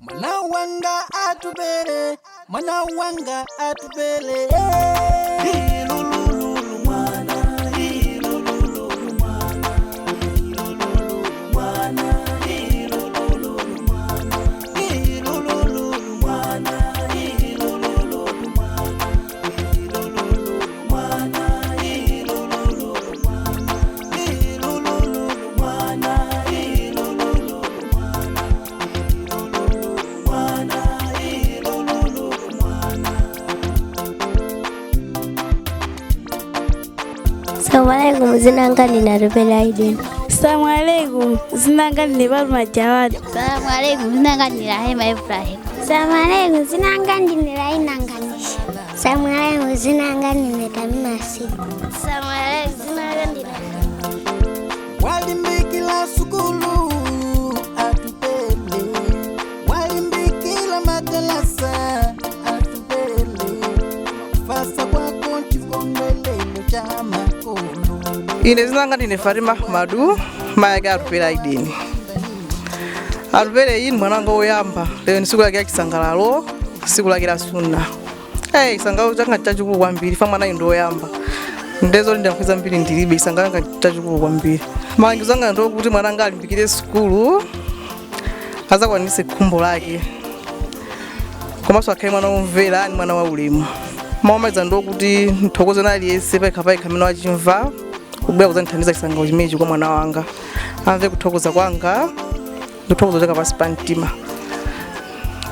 Mwana wanga atupele, mwana wanga atupele. Ilululu mwana, ilululu mwana, ilululu mwana, ilululu mwana, ilululu mwana, ilululu mwana, ilululu mwana, ilululu mwana, ilululu mwana, ilululu mwana. Mwana, ilululu mwana. Salamu alaikum, zina langa ndine Atupele Aiden. Salamu alaikum, zina langa ndine Fatuma Jawadi. Salamu alaikum, zina langa ndine Rahema Ibrahim. Salamu alaikum, zina langa ndine Laina Nganisha. Salamu alaikum, zina langa ndine Tamima Siku. Salamu alaikum, zina langa ndine Walimbikila sukulu atupele, walimbikila madarasa atupele, fasa kwako chikondwelelo cha makolo. Ine zina langa ndine Fatima Ahmadu, mayi ake Atupele Aideni. Atupele iyi ndi mwana wanga woyamba. Lero ndi tsiku lake la chisangalalo, tsiku lake la sunna. Hey, chisangalalo changa chachikulu kwambiri, fa mwanayu ndi woyamba. Ndezoti ndiyankhula zambiri ndilibe, chisangalalo changa chachikulu kwambiri. Malangizo anga ndi okuti mwana anga alimbikire sukulu, azakwanitse khumbo lake, komanso akhale mwana womvera ndi mwana wa ulemu. Mawu omaliza ndi okuti nthokoze na aliyense payekha amene wachimva kubwera kudzandithandiza chisangalalo chimenechi kwa mwana wanga. Amve kuthokoza kwanga, ndikuthokoza kuchoka pansi pa mtima.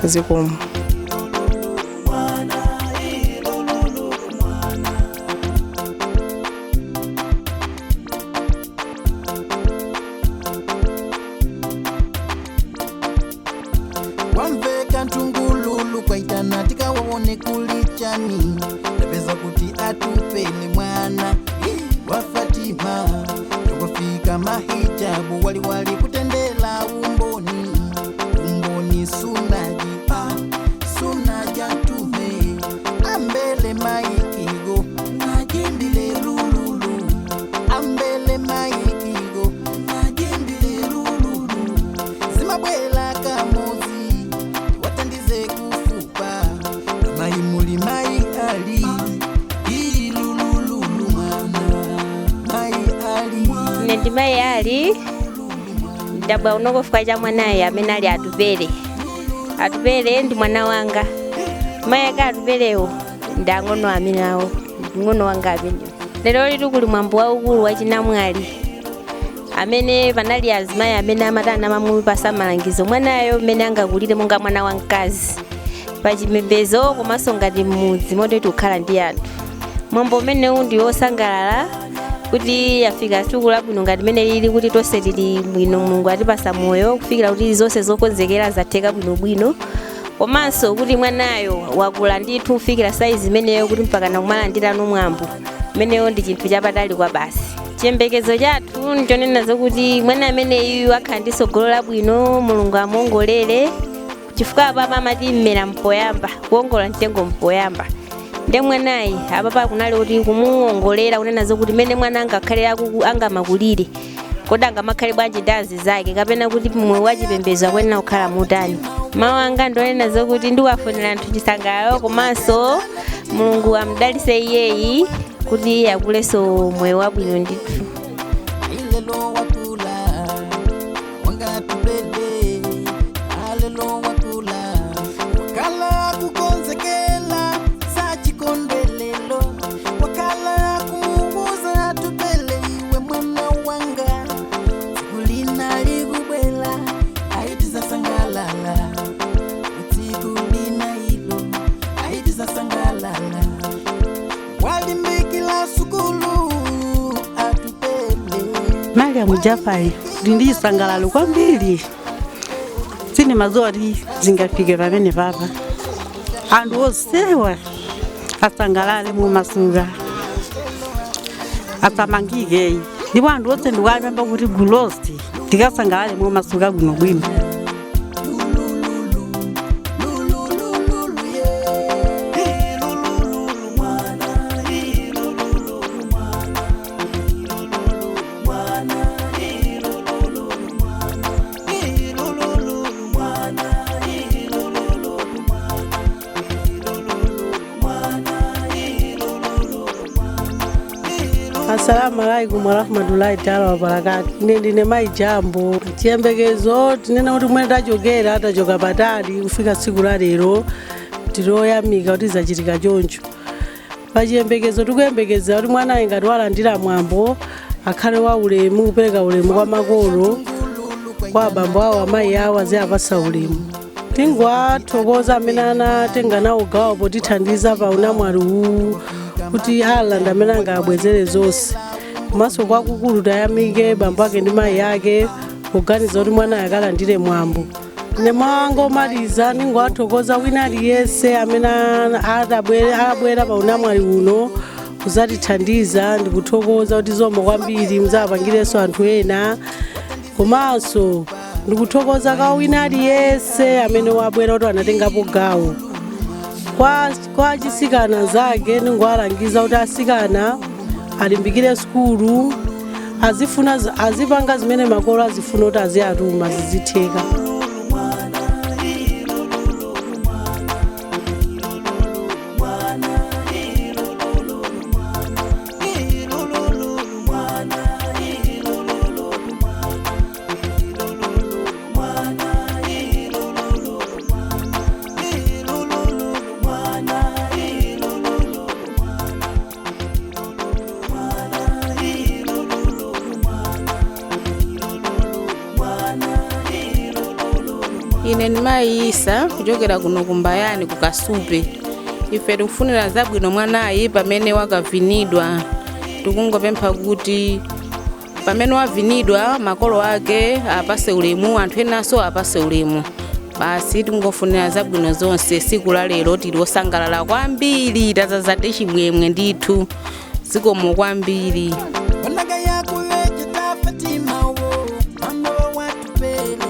Zikomo. Mwana, ilululu mwana. Wamveka ntungululu kwaitana tikawaone kulichani, tapeza kuti atupele mwana wa Fatima, tongofika mahijabu waliwali kutendela umboni umboni sunaji pa sunaja ntume ambele maikigo najimbile lululu ambele maikigo najimbile lululu zimabwela kamozi tiwatandize kufupa mai muli mai ali ilululu mwana mai ali. Ine ndi mayi ali ndabwa unoko chifukwa cha mwanayi amene ali Atupele. Atupele ndi mwana wanga. Mayi ake Atupelewo ndi ang'ono amene awo, ng'ono wanga amenewo. Lero lili kuli mwambo waukulu wa chinamwali amene panali azimayi amene amatana amamupasa malangizo mwanayo mmene angakulire monga mwana wamkazi pachipembedzo komanso ngati m'mudzi moti tikukhala ndi anthu. Mwambo umenewu ndi wosangalala kuti afika tsiku labwino ngati limene lili kuti tonse tili bwino, Mulungu atipasa moyo kufikira kuti zonse zokonzekera zatheka bwinobwino, komanso kuti mwanayo wakula ndithu kufikira saizi imeneyo kuti mpaka nakumalandirano mwambo umenewo ndi chinthu chapatali kwa basi. Chiyembekezo chathu nchonena zokuti mwana ameneyu akhala ndi tsogolo labwino, Mulungu amuongolere, chifukwa apapa amati mmera mpoyamba, kuongola mtengo mpoyamba. Nde mwanayi apapa kunali kuti kumuongolera kunena zokuti mmene mwana angakhale angamakulire, kodi angamakhale bwanji ndi anzake kapena kuti moyo wachipembedzo akuyenera kukhala motani. Mawu anga ndionena zokuti ndiwafunira anthu chisangalalo komanso Mulungu amudalitse iyeyi kuti akulenso moyo wabwino ndithu. Alelo wakula wanga atupele, alelo wakula wakala kukonzekela za chikondwelelo, wakala kumuuza atupele iwe mwana wanga, tsiku lina likubwela aitizasangalala, tsiku lina ilo aitizasangalala, walimbikila sukulu atupele. Mariamu Jafari ndi chisangalalo kwambiri, sindimadziwa kuti zingafike pamene papa, anthu onsewa asangalale mumasuka asamangike, ndipo anthu onse ndikuwapempha kuti gulosi tikasangalale mumasuka bwinobwino. Lululu, lululu, yeah. Ilululu mwana, ilululu mwana, ilululu mwana, ilululu mwana, ilululu mwana, Assalamu alaikum warahmatullahi taala wabarakatu. Ine ndine mayi Jambo. Chiyembekezo tinene kuti kumene tachokera, tachoka patali kufika tsiku la lero, tiloyamika kuti zachitika choncho. Pachiyembekezo tikuyembekeza kuti mwanayi ngati walandira mwambo akhale wa ulemu, kupereka ulemu kwa makolo, kwa abambo awo, amayi awo, aziyapasa ulemu. Tingwathokoza amene anatenga nawo gawo potithandiza pa unamwali uwu kuti Allah ndi amene angabwezere zonse. Komanso kwakukulu tayamike bambo ake ndi mayi ake kuganiza kuti mwanayo akalandire mwambo. Ine mwangomaliza ningowathokoza wina aliyense amene abwera pa unamwali uno kuzatithandiza. Ndikuthokoza kuti zikomo kwambiri, mudzapangirenso anthu ena. Komanso ndikuthokoza kwa wina aliyense amene wabwera kuti anatengapo gawo. Kwa achisikana zake ningowalangiza kuti asikana alimbikire sukulu, azifuna, azipanga zimene makolo azifuna kuti aziyatuma, zizitheka. Ine ni mayisa kuchokera kuno kumbayani kukasupe. Ife tikufunira zabwino mwanayi pamene wakavinidwa. Tikungopempha kuti pamene wavinidwa makolo ake apase ulemu, anthu enanso apase ulemu. Basi, tingofunira zabwino zonse. Siku la lero tili osangalala kwambiri, tazazate chimwemwe ndithu. Zikomo kwambiri. Onaga yakuleketa Fatima wo, mama wa Watupele.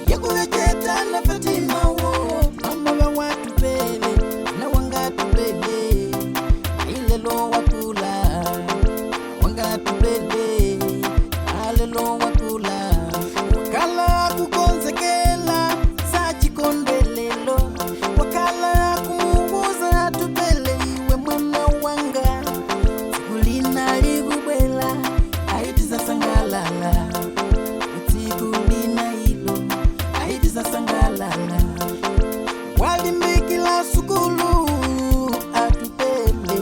Yakuleketa na Fatima wo, mama wa Watupele. Na wanga tupele, ailelo wakula. Wanga tupele, alelo wakula. Wakala kukonzekela, sachikondelelo. Wakala kumuuza tupele, iwe mwana wanga. Tsiku likubwela aitizasangalala, tsiku lina ilo aitizasangalala. Walimbikila sukulu atupele,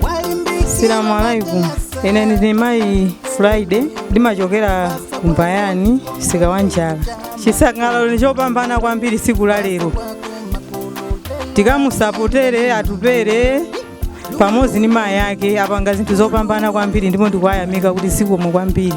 walimbikila. Salamu alaikum. Ine ndine mayi Friday, ndimachokera kumbayani sika wa njala. Chisangalalo ni chopambana kwambiri siku la lero. Tikamusapotere atupere pamodzi ndi mayi ake, apanga zinthu zopambana kwambiri ndipo ndikuwayamika kuti zikomo kwambiri.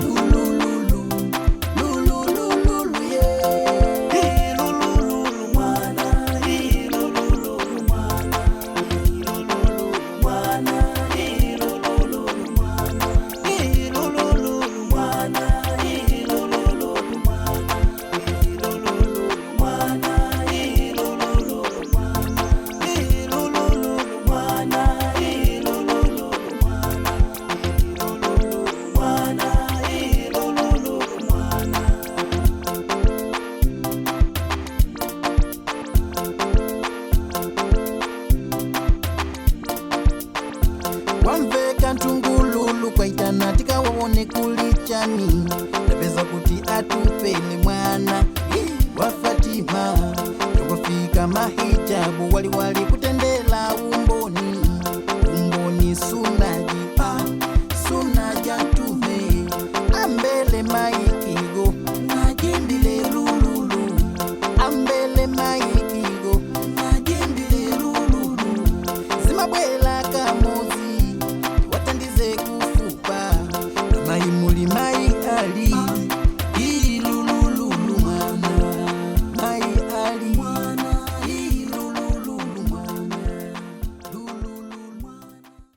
Wamveka ntungululu kwaitana tikawawone kulichani, tapeza kuti atupele mwana wa Fatima tongofika mahijabu waliwali.